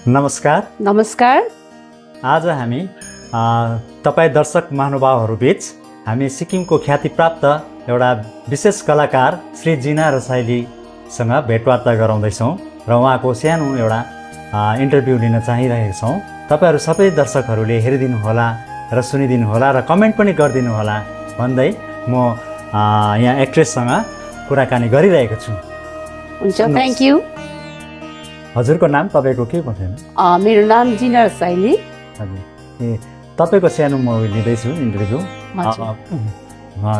नमस्कार। नमस्कार। आज हामी तपाईँ दर्शक महानुभावहरूबीच हामी सिक्किमको ख्यातिप्राप्त एउटा विशेष कलाकार श्री जिना रसाइलीसँग भेटवार्ता गराउँदैछौँ र उहाँको सानो एउटा इन्टरभ्यू लिन चाहिरहेका छौँ। तपाईँहरू सबै दर्शकहरूले हेरिदिनु होला र सुनिदिनु होला र कमेन्ट पनि गरिदिनु होला भन्दै म यहाँ एक्ट्रेससँग कुराकानी गरिरहेको छु। हुन्छ, थ्याङ्क यू। हजुरको नाम तपाईँको के भन्दैन? मेरो नाम जिना रसाइली। हजुर, ए तपाईँको सानो म लिँदैछु इन्टरभ्यू।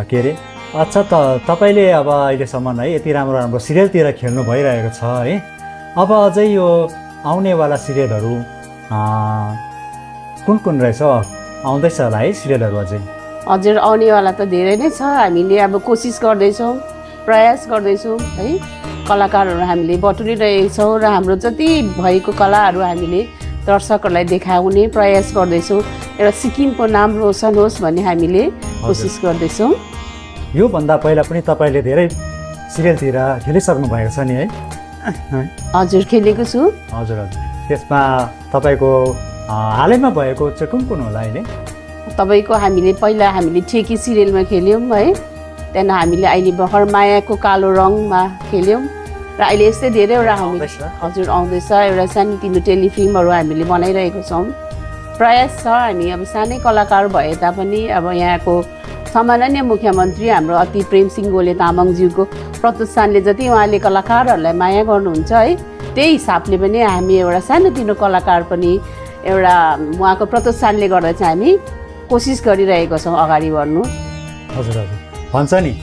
के अरे, अच्छा तपाईँले अब अहिलेसम्म है यति राम्रो राम्रो सिरियलतिर खेल्नु भइरहेको छ है, अब अझै यो आउनेवाला सिरियलहरू कुन कुन रहेछ? आउँदैछ होला है सिरियलहरू अझै? हजुर, आउनेवाला त धेरै नै छ। हामीले अब कोसिस गर्दैछौँ, प्रयास गर्दैछौँ है। कलाकारहरू हामीले बटुलिरहेछौँ र हाम्रो जति भएको कलाहरू हामीले दर्शकहरूलाई देखाउने प्रयास गर्दैछौँ। एउटा सिक्किमको नाम रोसन होस् भन्ने हामीले कोसिस गर्दैछौँ। योभन्दा पहिला पनि तपाईँले धेरै सिरियलतिर खेलिसक्नु भएको छ नि है? हजुर, खेलेको छु। हजुर हजुर, त्यसमा तपाईँको हालैमा भएको चाहिँ कुन कुन होला अहिले? तपाईँको पहिला हामीले ठेकी सिरियलमा खेल्यौँ है। त्यहाँदेखि हामीले अहिले भर्खर मायाको कालो रङमा खेल्यौँ र अहिले यस्तै धेरैवटा हामी हजुर आउँदैछ। एउटा सानोतिनो टेलिफिल्महरू हामीले बनाइरहेको छौँ। प्रयास छ। हामी अब सानै कलाकार भए तापनि अब यहाँको सम्माननीय मुख्यमन्त्री हाम्रो अति प्रेम सिंह गोले तामाङज्यूको प्रोत्साहनले जति उहाँले कलाकारहरूलाई माया गर्नुहुन्छ है, त्यही हिसाबले पनि हामी एउटा सानोतिनो कलाकार पनि एउटा उहाँको प्रोत्साहनले गर्दा चाहिँ हामी कोसिस गरिरहेको छौँ अगाडि बढ्नु। हजुर हजुर, भन्छ नि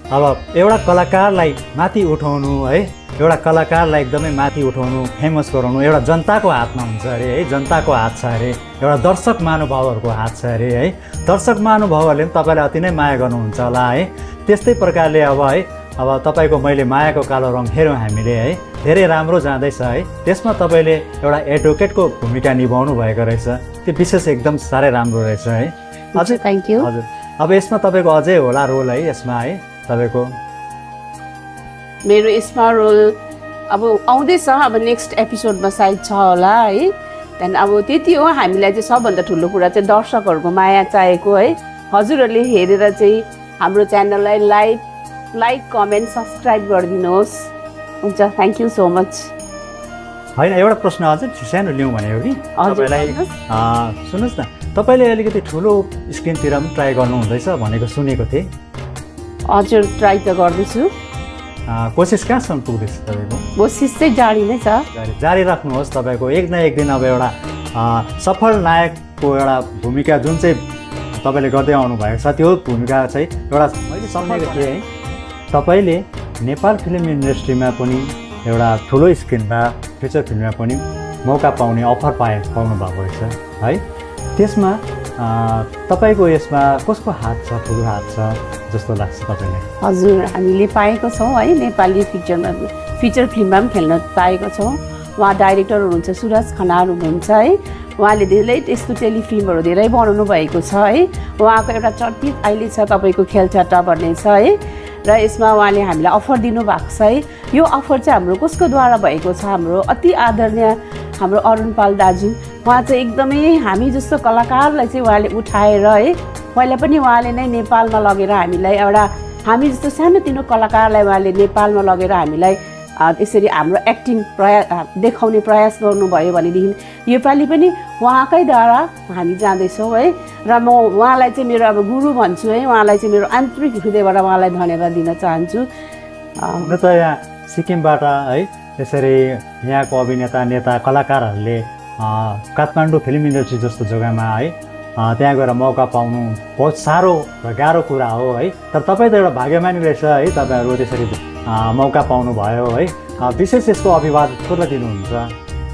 अब एउटा कलाकारलाई माथि उठाउनु है, एउटा कलाकारलाई एकदमै माथि उठाउनु, फेमस गराउनु एउटा जनताको हातमा हुन्छ अरे है। जनताको हात छ अरे, एउटा दर्शक महानुभावहरूको हात छ अरे है। दर्शक महानुभावहरूले पनि तपाईँलाई अति नै माया गर्नुहुन्छ होला है। त्यस्तै प्रकारले अब है, अब तपाईँको मैले मायाको कालो रङ हेऱ्यौँ हामीले है, धेरै राम्रो जाँदैछ है। त्यसमा तपाईँले एउटा एडभोकेटको भूमिका निभाउनु भएको रहेछ, त्यो विशेष एकदम साह्रै राम्रो रहेछ है। हजुर, थ्याङ्क यू। हजुर, अब यसमा तपाईँको अझै होला रोल है यसमा है तपाईँको? मेरो यसमा रोल अब आउँदैछ, अब नेक्स्ट एपिसोडमा सायद छ होला है। त्यहाँदेखि अब त्यति हो। हामीलाई चाहिँ सबभन्दा ठुलो कुरा चाहिँ दर्शकहरूको माया चाहिएको है। हजुरहरूले हेरेर चाहिँ हाम्रो च्यानललाई लाइक कमेन्ट सब्सक्राइब गरिदिनुहोस्। हुन्छ, थ्याङ्क यू सो मच। होइन, एउटा प्रश्न अझै सानो लिउँ भनेको कि तपाईँलाई। सुन्नुहोस् न, तपाईँले अलिकति ठुलो स्क्रिनतिर पनि ट्राई गर्नुहुँदैछ भनेको सुनेको थिएँ। हजुर, ट्राई त गर्दैछु। कोसिस कहाँसम्म पुग्दैछ तपाईँको? कोसिस चाहिँ जारी नै छ। जारी राख्नुहोस्। तपाईँको एक न एक दिन अब एउटा सफल नायकको एउटा भूमिका जुन चाहिँ तपाईँले गर्दै आउनु भएको छ, त्यो भूमिका चाहिँ एउटा मैले सम्झेको थिएँ है, तपाईँले नेपाल फिल्म इन्डस्ट्रीमा पनि एउटा ठुलो स्क्रिनमा फिचर फिल्ममा पनि मौका पाउने अफर पाउनु भएको रहेछ है। त्यसमा तपाईँको यसमा कसको हात छ, ठुलो हात छ जस्तो लाग्छ तपाईँलाई? हजुर, हामीले पाएको छौँ है। नेपाली फिचर फिल्ममा पनि खेल्न पाएको छौँ। उहाँ डाइरेक्टर हुनुहुन्छ सुरज खनाल हुनुहुन्छ है। उहाँले धेरै यस्तो टेलिफिल्महरू धेरै बनाउनु भएको छ है। उहाँको एउटा चर्चित अहिले छ तपाईँको खेलचट्टा भन्ने छ है, र यसमा उहाँले हामीलाई अफर दिनुभएको छ है। यो अफर चाहिँ हाम्रो कसकोद्वारा भएको छ? हाम्रो अति आदरणीय हाम्रो अरुण पाल दाजु। उहाँ चाहिँ एकदमै हामी जस्तो कलाकारलाई चाहिँ उहाँले उठाएर है, पहिला पनि उहाँले नै नेपालमा लगेर हामीलाई हामी जस्तो सानोतिनो कलाकारलाई उहाँले नेपालमा लगेर हामीलाई यसरी हाम्रो एक्टिङ देखाउने प्रयास गर्नुभयो भनेदेखि योपालि पनि उहाँकैद्वारा हामी जाँदैछौँ है। र म उहाँलाई चाहिँ मेरो अब गुरु भन्छु है। उहाँलाई चाहिँ मेरो आन्तरिक हृदयबाट उहाँलाई धन्यवाद दिन चाहन्छु। हुन त यहाँ सिक्किमबाट है यसरी यहाँको अभिनेता नेता कलाकारहरूले काठमाडौँ फिल्म इन्डस्ट्री जस्तो जग्गामा है त्यहाँ गएर मौका पाउनु बहुत साह्रो र गाह्रो कुरा हो है। तर तपाईँ त एउटा भाग्यमानी रहेछ है, तपाईँहरू त्यसरी मौका पाउनुभयो है। विशेष यसको अभिवाद कसलाई दिनुहुन्छ?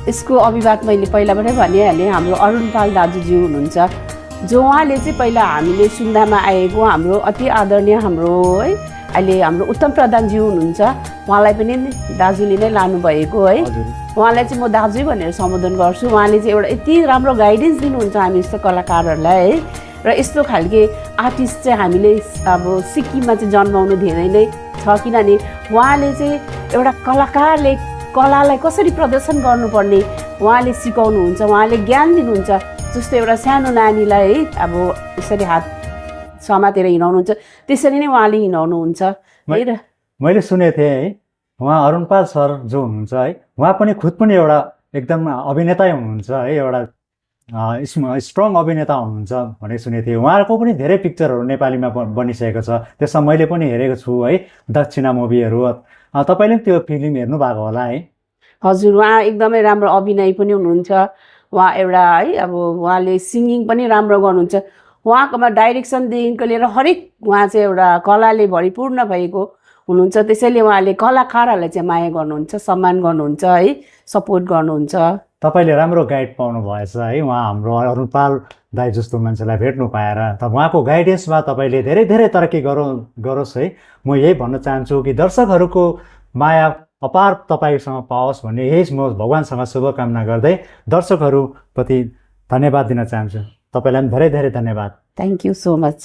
यसको अभिवाद मैले पहिलाबाटै भनिहालेँ, हाम्रो अरुण पाल दाजुज्यू हुनुहुन्छ, जो उहाँले चाहिँ पहिला हामीले सुन्दामा आएको हाम्रो अति आदरणीय हाम्रो है अहिले हाम्रो उत्तम प्रधानज्यू हुनुहुन्छ। उहाँलाई पनि दाजुले नै लानुभएको है। उहाँलाई चाहिँ म दाजु भनेर सम्बोधन गर्छु। उहाँले चाहिँ एउटा यति राम्रो गाइडेन्स दिनुहुन्छ हामी जस्तो कलाकारहरूलाई है। र यस्तो खालके आर्टिस्ट चाहिँ हामीले अब सिक्किममा चाहिँ जन्माउनु धेरै नै छ, किनभने उहाँले चाहिँ एउटा कलाकारले कलालाई कसरी प्रदर्शन गर्नुपर्ने उहाँले सिकाउनुहुन्छ, उहाँले ज्ञान दिनुहुन्छ। जस्तो एउटा सानो नानीलाई है अब यसरी हात समातेर हिँडाउनुहुन्छ, त्यसरी नै उहाँले हिँडाउनुहुन्छ है। र मैले सुनेको थिएँ है, उहाँ अरुणपाल सर जो हुनुहुन्छ है, उहाँ पनि खुद पनि एउटा एकदम अभिनेतै हुनुहुन्छ है, एउटा स्ट्रङ अभिनेता हुनुहुन्छ भनेर सुनेको थिएँ। उहाँको पनि धेरै पिक्चरहरू नेपालीमा बनिसकेको छ, त्यसमा मैले पनि हेरेको छु है, दक्षिणा मुभीहरू। तपाईँले पनि त्यो फिल्म हेर्नु भएको होला है? हजुर, उहाँ एकदमै राम्रो अभिनय पनि हुनुहुन्छ। उहाँ एउटा है अब उहाँले सिङ्गिङ पनि राम्रो गर्नुहुन्छ। उहाँकोमा डाइरेक्सनदेखिको लिएर हरेक उहाँ चाहिँ एउटा कलाले भरिपूर्ण भएको हुनुहुन्छ। त्यसैले उहाँले कलाकारहरूलाई चाहिँ माया गर्नुहुन्छ, सम्मान गर्नुहुन्छ है, सपोर्ट गर्नुहुन्छ। तपाईँले राम्रो गाइड पाउनु भएछ है, उहाँ हाम्रो अरुणपाल दाई जस्तो मान्छेलाई भेट्नु पाएर। त उहाँको गाइडेन्समा तपाईँले धेरै धेरै तरक्की गरोस् है। म यही भन्न चाहन्छु कि दर्शकहरूको माया अपार तपाईँसँग पाओस् भन्ने यही म भगवान्सँग शुभकामना गर्दै दर्शकहरूप्रति धन्यवाद दिन चाहन्छु। तपाईँलाई पनि धेरै धेरै धन्यवाद। Thank you so much.